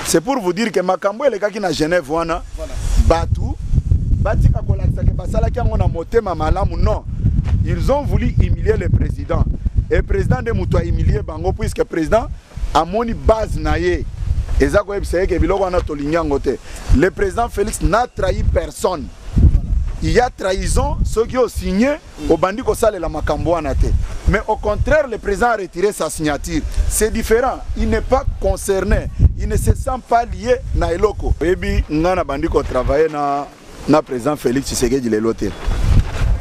C'est pour vous dire que makambo elekaki na Genève wana, bato batika kolakisa ke basalaki yango na motema malamu. Non, ils ont voulu humilier le président, et président nde moto ahumilie bango, puisque président amoni base na ye eza koyebisa ye ke biloko wana tolingi yango te. Le président Félix n'a trahi personne. Il y a trahison soki osigné, obandi kosalela makambo wana te. Mais au contraire, le président a retiré sa signature. C'est différent, il n'est pas concerné, il ne se sent pas lié na eloko. Oyebi, nga na bandi kotravaille na président Félix Tshisekedi lelo te.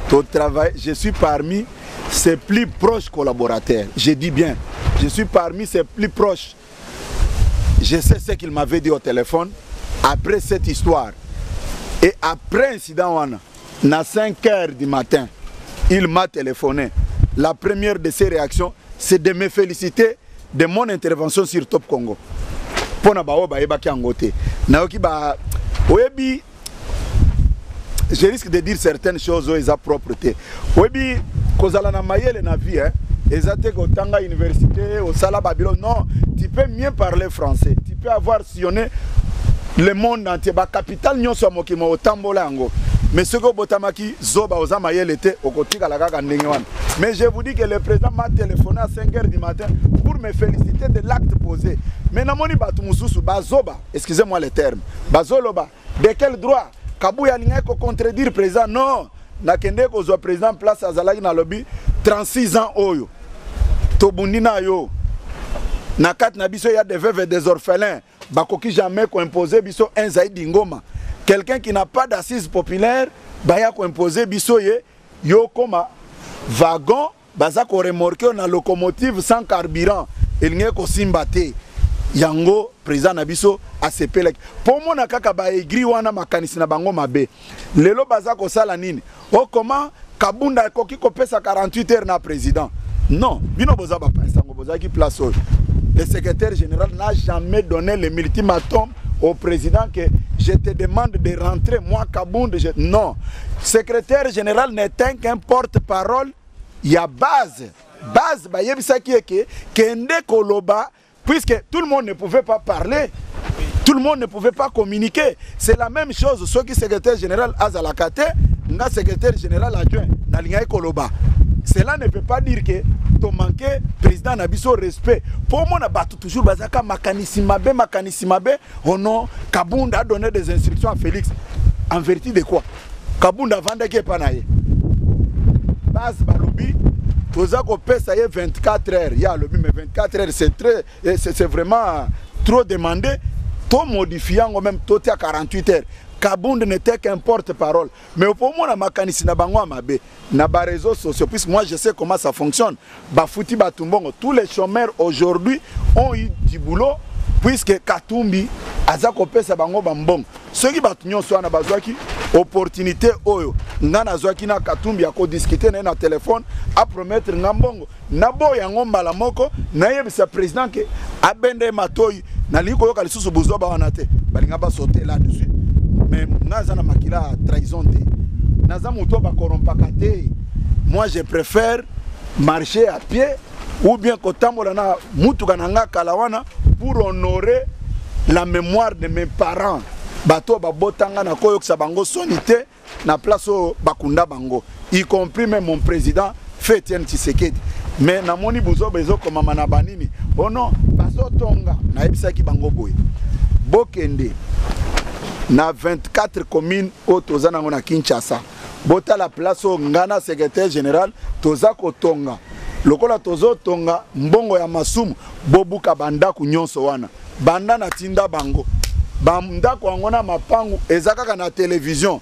Totravaille, je suis parmi ses plus proches collaborateurs. Je dis bien, je suis parmi ses plus proches. Je sais ce qu'il m'avait dit au téléphone après cette histoire et après incident wana. Na 5 heures du matin, il m'a téléphoné. La première de ses réactions, c'est de me féliciter de mon intervention sur Top Congo. Mpona baoyo bayebaki yango te, nayoki ba oyebi, je risque de dire certaines choses oyo eza propre te. Oyebi, kozala na mayele na vie, hein, eza te kotanga université, osala babilo. Non, tu peux mieux parler français, tu peux avoir sillonné le monde entier, bacapitale nyonso ya mokili, otambola yango, mais soki obotamaki zoba, oza mayele te, okotikala kaka ndenge wana. Mais je vous dis que le président m'a téléphoné à 5 heures du matin pour me féliciter de l'acte posé. Mais namoni bato mosusu bazoba, excusez-moi le terme, bazoloba de quel droit Kabuya alingaki kocontredire président. Non, nakende kozwa président place azalaki, nalobi 36 ans oyo tobundi na yo, na kati na biso ya des veuves et des orphelins. Bakoki jamais koimposer biso un Zaidi Ngoma, quelqu'un qui n'a pas d'assise populaire. Baya koimposer biso ye, yo koma wagon, baza koremorquer na locomotive sans carburant, elingi kosimba te. Yango président na biso asepelaki mpo mona kaka baaigris wana, makanisi na bango mabe. Lelo baza kosala nini? O comment Kabunda akoki kopesa 48 heures na président? Non, bino boza bapanzi yango, bozalaki place oyo. Le secrétaire général n'a jamais donné le ultimatum au président que je te demande de rentrer, moi Kabund, je... Non, secrétaire général n'est qu'un porte-parole ya base. Base bayebisaki eke kende koloba, puisque tout le monde ne pouvait pas parler, tout le monde ne pouvait pas communiquer. C'est la même chose soki secrétaire général azalaka te, nga secrétaire général adjoint nalingaki koloba. Cela ne peut pas dire que tomanke président na biso respect. Mpo omona bato toujours bazalaka makanisi mabe, makanisi mabe. Oh non, Kabunda a donné des instructions à Félix. En vertu de quoi? Kabunda avandaki epa na ye, base balobi toza kopesa ye 24 heures. Ye alobi mais 24 heures, c'est très, c'est vraiment trop demandé, tomodifie yango même, totia 48 heures. Kabund n'était qu'un porte-parole. Mais omona makanisi na bango ya mabe na baréseaux sociaux, puisque moi je sais comment ça fonctionne. Bafuti bato mbongo, tous les chômeurs aujourd'hui ont eu du boulot puisque Katumbi aza kopesa bango bambongo. Soki bato nyonso wana bazwaki opportunité oyo nga nazwaki na Katumbi ya kodiscuter na ye na telefone, apromettre nga mbongo, naboya yango mbala moko, nayebisa président ke abenda ye matoi, nalingi koyoka lisusu buzoba wana te, balinga basote là-dessus. Mais nga aza na makila ya trahison te, naza moto oyo bakorompaka te. Moi, je préfère marcher à pied ou bien kotambola na mutuka na nga kala wana pour honorer la mémoire de mes parents, bato oyo babotanga. Nakoyokisa bango soni te na place oyo bakunda bango, y compris même mon président feu Etienne Tshisekedi. Mais namoni buzoba ezokomama na banini, ono bazotonga. Nayebisaki bango boye: bokende na 24 commune oyo toza nango na Kinshasa, botala place oyo nga na secrétaire général toza kotonga. Lokola tozotonga mbongo ya masumu, bobuka bandako nyonso wana. Banda natinda bango, bandako yango na mapangu eza kaka na télévision.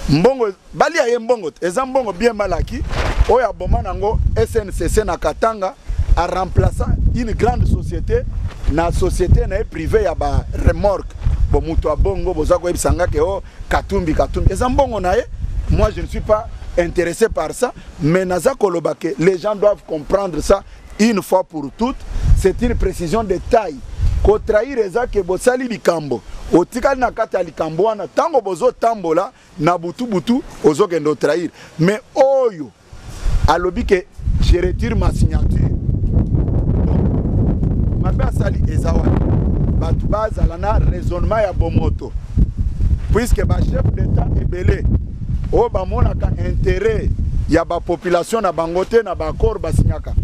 Mbongo balia ye mbongo te, eza mbongo bien malaki oyo aboma nango SNCC na Katanga, aremplaça une grande société na société na ye privé ya baremorque. Bo moto abongo, boza koyebisa nga ke o Katumbi, Katumbi eza mbongo na ye. Moi, je ne suis pas intéressé par ça, mais naza koloba ke les gens doivent comprendre ça une fois pour toutes. C'est une précision de taille. Kotrahir eza ke bosali likambo, otikali na kati ya likambo wana, ntango bozotambola na butu-butu, ozokende otrahir. Mais oyo alobi ke je retire ma signature, bon, mabe asali eza wapi? Bato Bazala na raisonnement ya bomoto, puisque ba chef d'État ebele oyo bamonaka intérêt ya ba population na bango te, na ba accord basignaka,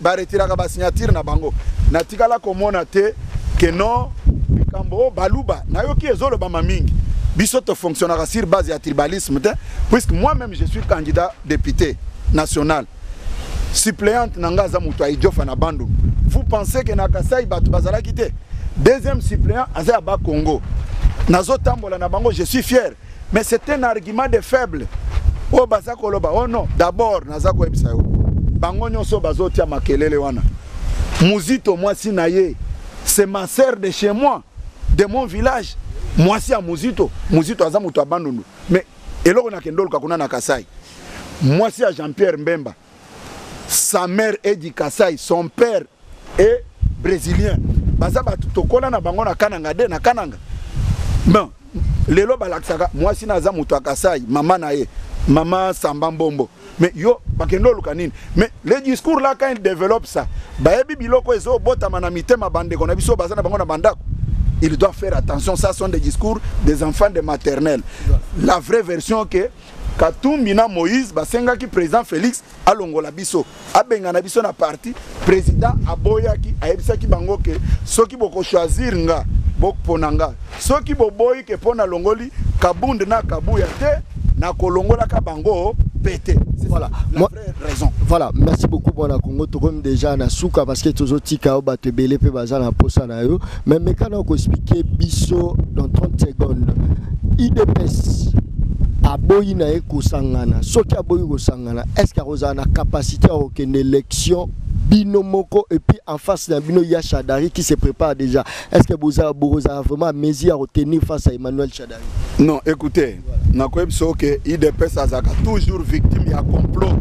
baretiraka ba signature na bango. Natikala komona te ke non, likambo oyo baluba nayoki ezolobama mingi. Biso tofonctionnaka sur base ya tribalisme te, puisque moi-même je suis candidat député national, suppléante na nga aza moto ya Idiofa na Bandundu. Vous pensez que na Kasai bato bazalaki te? Deuxième suppléant aza ya Bakongo. Nazotambola na bango, je suis fier, mais c'est un argument de faible oyo baza koloba. Oh non, d'abord naza koyebisa yo, bango nyonso bazotia makelele wana, Muzito, mwasi na ye, c'est ma sœur de chez moi, de mon village. Mwasi ya Muzito, Muzito aza moto ya Bandundu, mais eloko nakende oluka kuna na Kasai? Mwasi ya Jean-Pierre Mbemba, sa mère est du Kasai, son père est brésilien. Baza bato tokola na bango na Kananga de na Kananga. Bon, lelo balakisaka mwasi na aza moto ya Kasai, mama na ye, mama Samba Mbombo. Mais yo bakende oluka nini? Mais le discours là, quand il développe ça, bayebi biloko ezobotama na mitema. Bandeko na biso baza na bango na bandako, il doit faire attention. Ça sont des discours des enfants de maternelle. La vraie version, que Katumbi na Moïse basengaki président Félix alongola biso, abengana biso na parti, président aboyaki. Ayebisaki bango ke soki bokochoisir nga, bopona nga. Soki boboyi ke mpo nalongoli Kabunde na Kabuya te, nakolongolaka bango pete. Voilà. La vraie raison. Voilà, merci beaucoup, Mwana Congo. Tokomi déjà na suka parce que tozotika yo, bato ebele mpe baza na posa na yo. Mais mekana koexpliquer biso dans 30 secondes. UDPS aboyi na ye kosangana. Soki aboyi kosangana, est ce que akozala na capacité ya kokende élection bino moko, et puis en face na bino ya Shadari qui se prépare déjà? Est ce que bozala bokozala vraiment à mesure ya kotenir face à Emmanuel Shadari? Non, écoutez, nakoyebi so ke UDPS azalaka toujours victime ya complot.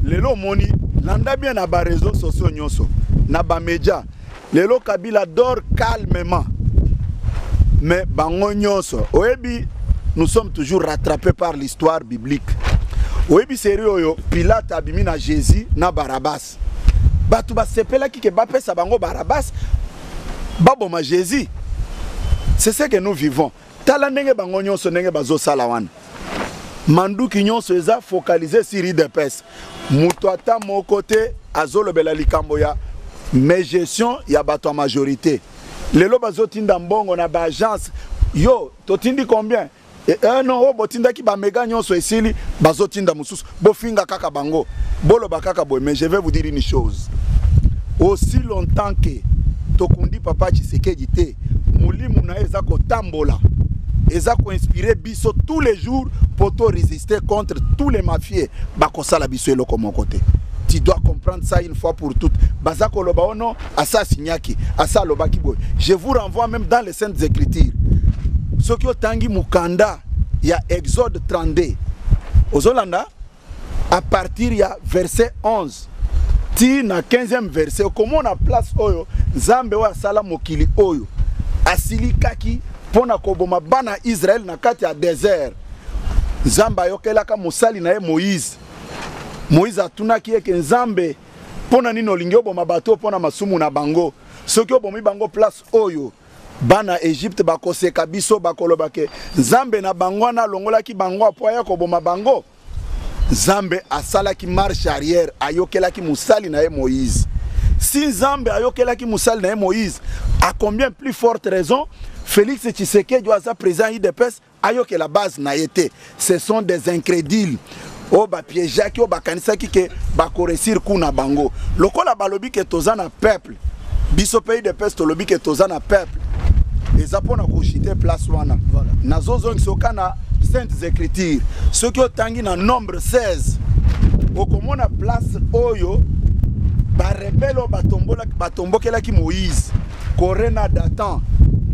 Lelo omoni, landa bien na baréseaux sociaux nyonso, na bamédia, lelo Kabila dort calmement, mais bango nyonso oyebi, nous sommes toujours rattrapés par l'histoire biblique. Oyebi série oyo Pilate abimi na Jésus na Barabas, bato basepelaki ke bapesa bango Barabas, baboma Jésus. C'est ce que nous vivons. Tala ndenge bango nyonso, ndenge bazosala wana, manduki nyonso eza focalisé sur UDPS. Moto ata moko te azolobela likambo ya mégestion ya bato ya majorité. Lelo bazotinda mbongo na baagence. Yo totindi combien? Eh, non, oyo botindaki bamega nyonso esili, bazotinda mosusu. Bofinga kaka bango, boloba kaka boye, mais je vais vous dire une chose: aussi longtemps que tokundi papa Tshisekedi te, molimo na ye eza kotambola, eza koinspire biso tous les jours po to résister contre tous les mafieux. Bakosala biso eloko moko te. Tu dois comprendre ça une fois pour toutes. Baza koloba ono asa asinyaki, asa alobaki boye. Je vous renvoie même dans les Saintes Écritures. Soki otangi mokanda ya Exode 32, ozolanda à partir ya verset 11 ti na 15e verset, okomona place oyo Nzambe oyo asala mokili oyo asilikaki mpo na koboma bana Israele na kati ya désert. Nzambe ayokelaka mosali na ye Moïse. Moïse atunaki eke: "Nzambe, mpo na nini olingi oboma bato mpo na masumu na bango? Soki obomi bango place oyo, bana Egypte bakoseka biso, bakoloba ke Nzambe na bango wana alongolaki bango apo aya koboma bango." Nzambe asalaki marche arrière, ayokelaki mosali na ye Moïse. Si Nzambe ayokelaki mosali na ye Moïse, à combien plus forte raison Félix Tshisekedi oyo aza président UDPS ayokela base na ye te? Ce sont des incrédules oyo bapiégeaki, oyo bakanisaki ke bakoréussir kuna bango. Lokola balobi ke toza na peuple, biso mpe UDPS tolobi ke toza na peuple. Eza mpona kochuter place wana. Nazozongisa oka na Saintes Écritures. Soki otangi na Nombre 16, okomona place oyo barebelles oyo batombokelaki Moïse, Kore na Datan,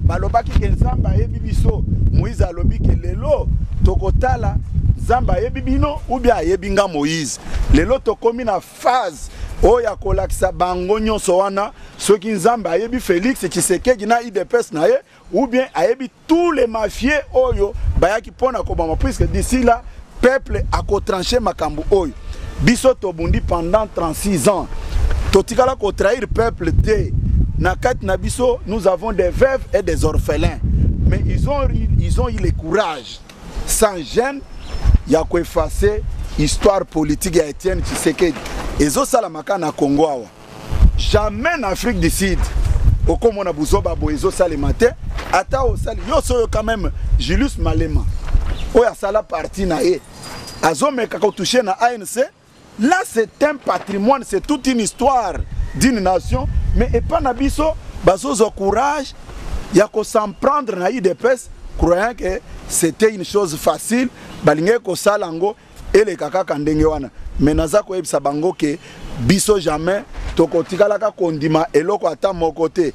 balobaki ke Nzambe ayebi biso. Moïse alobi ke lelo tokotala Nzambe ayebi bino ou bien ayebi nga Moïse. Lelo tokomi na phase oyo ya kolakisa bango nyonso wana soki Nzambe ayebi Félix Tshisekedi na UDPS na ye ou bien ayebi tous les mafieux oyo bayaki mpona kobama, puisque d'ici là peuple akotrancher makambo oyo. Biso tobundi pendant 36 ans, totikala kotrahir peuple te. Na kati na biso, nous avons des veuves et des orphelins, mais ils ont eu le courage sans gêne ya koeffacer histoire politique ya Etienne Tshisekedi. Ezosalamaka na Congo awa, jamais na Afrique du Sud okomona buzoba boye ezosalema te. Ata osali nyonso oyo, quand même Julius Malema oyo asala parti na ye, azomeka kotouche na ANC. Là, c'est un patrimoine, c'est toute une histoire d'une nation. Mais epa na biso, bazozwa courage ya kos'en prendre na UDPS, croyant que c'était une chose facile. Balingaki kosala yango eleka kaka ndenge wana. Mais naza koyebisa bango ke biso jamais tokotikalaka kondima eloko ata moko te.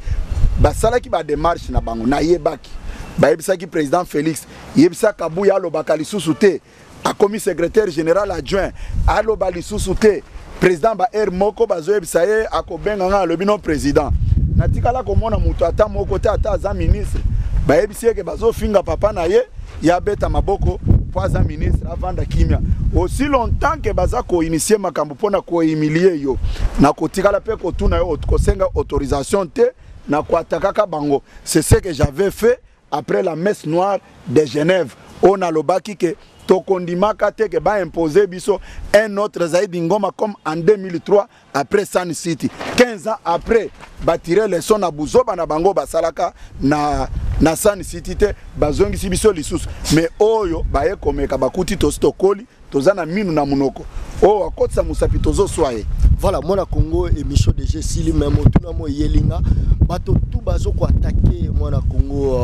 Basalaki badémarche na bango, nayebaki, bayebisaki président Félix: yebisa Kabuya alobaka lisusu te, akomi secrétaire général adjoint, aloba lisusu te. Président ba aire moko bazoyebisa ye, akobenga nga, alobi: "Non président, natikala komona moto ata moko te, ata aza ministre, bayebisi eke bazofinga papa na ye, ye abeta maboko mpo aza ministre, avanda kimia." Aussi longtemps ke baza koinitier makambo mpona kohumilier yo, na kotikala mpe kotuna yo, kosenga autorisation te na koatakaka bango. C'est ce que j'avais fait après la messe noire de Genève, oyo nalobaki ke tokondimaka te ke baimpose biso un autre Zaidi Ngoma comme en 2003 après Sun City. 15 ans après, batire leçon na buzoba na bango basalaka na Sun City te, bazongisi biso lisusu. Mais oyo baye komeka, bakuti tosi tokoli, toza na minu na monoko, oyo akotisa mosapi, tozoswa ye. Voilà, Mwana Congo, émission déjà esili, mais motuna mo eyelinga: bato tu bazokoattaquer Mwana Congo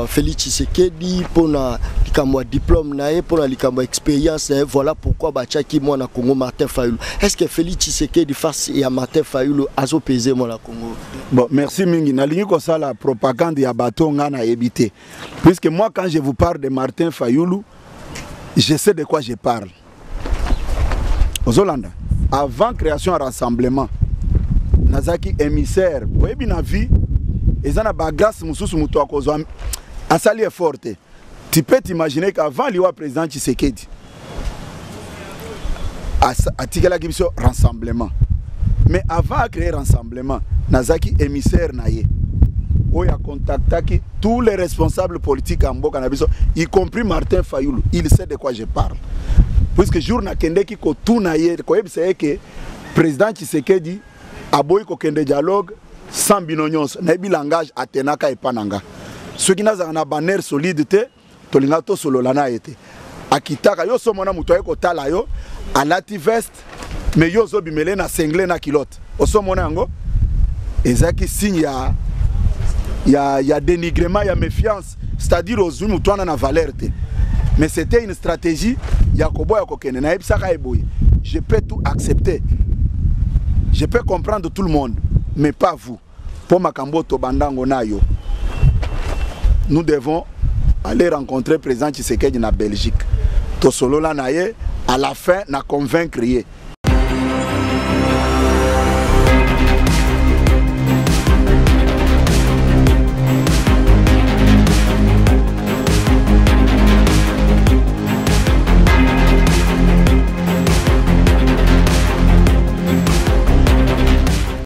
Félix Tshisekedi mpona likambo ya diplôme na ye, mpona likambo ya expérience na ye. Voilà pourquoi batiaki Mwana Congo Martin Fayulu. Est ce que Félix Tshisekedi face ya Martin Fayulu azopese, Mwana Congo? Bon, merci mingi. Nalingi kosala propagande ya bato nga nayebi te, puisque moi, quand je vous parle de Martin Fayulu, je sais de quoi je parle. Ozolanda, avant création ya Rassemblement, nazalaki émissaire. Oyebi, na vie eza na bagrâce mosusu, moto akozwa asali effort te. Tu peux t'imaginer qu'avant liwa président Tshisekedi, atikelaki biso Rassemblement. Mais avant acréer Rassemblement, nazalaki émissaire na ye oyo acontactaki tous les responsables politiques ya mboka na biso, y compris Martin Fayulu. Il sait de quoi je parle, puisque jour nakendeki kotuna ye, koyebisa ye ke président Tshisekedi aboyi kokende dialogue sans bino nyonso, nayebi langage atenaka epa na nga. Soki nazalaka na banner solide te, tolinga tosolola na ye te. Akitaka yo, so mona moto aye kotala yo, alati veste, mais yo ozobimele na singlet na culotte, osomona yango ezalaki signe ya dénigrement, ya méfiance, c'est-à-dire ozwi moto wana na valeur te. Mais c'était une stratégie ya koboya kokende. Nayebisaka ye boye: je peux tout accepter, je peux comprendre tout le monde, mais pas vous, mpo makambo oyo tobandango na yo. Nous devons aller rencontrer président Tshisekedi na Belgique, tosolola na ye. À la fin, na convaincre ye.